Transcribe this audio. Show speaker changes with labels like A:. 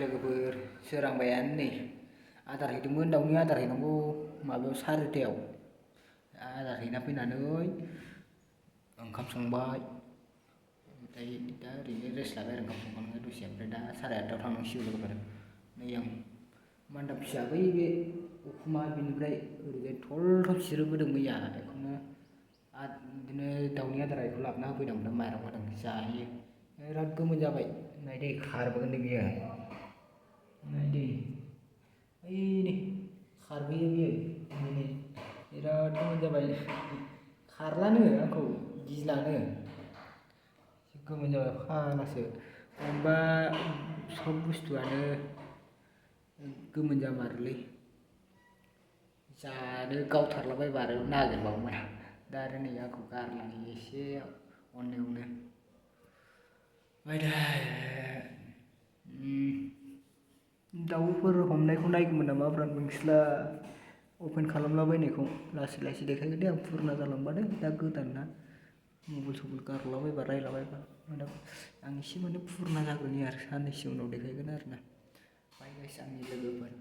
A: लोगोफोर सोरांबायानो नै आदार हैदोंमोन दाउनि आदार हैनांगौ माबायाव 4:30 आदार हैना फैनानै ओंखाम संबाय ओमफ्राय दा ओरैनो रेस्ट लाबाय आरो ओंखाम संखांनानै दसे ओमफ्राय दा 8:30 थांनांसिगौ लोगोफोर नै आं मान्दाब फिसा बै बे उखुमा बिनिफ्राय ओरैजाय थल सिरोबोदों मैया बेखौनो बिदिनो दाउनि आदार बेखौ लाबोना होफैदों ओमफ्राय माइरं होदों जायो बिराद गोमोन जाबाय नायदै खारबोगोन नै बियो नायदै ओइ नै खारबोयो बियो नै बिराद गोमोन जाबाय खारलानो आंखौ गिलानो गोमोन जाबाय फाग्लासो मानोबा सब बुस्थुआनो गोमोन जामारोलै जानो गावथारलाबायबा आरो नागिरबावोमोन दा आरो नै आंखौ गारलानो एसे अननायावनो दाउफोर हमनायखौ नायगौमोन नामाब्रा नोंसोरला अपेन खालामलाबायनायखौ लासै लासै देखायगोन दे आं फुरना जालांबानो दा गोदान ना मबाइल सबाइल गारलाबायबा रायलाबायबा आं एसे माने फुरना जाग्रोनि आरो साननैसो उनाव देखायगोन आरो ना बाय गाइस आंनि लोगोफोर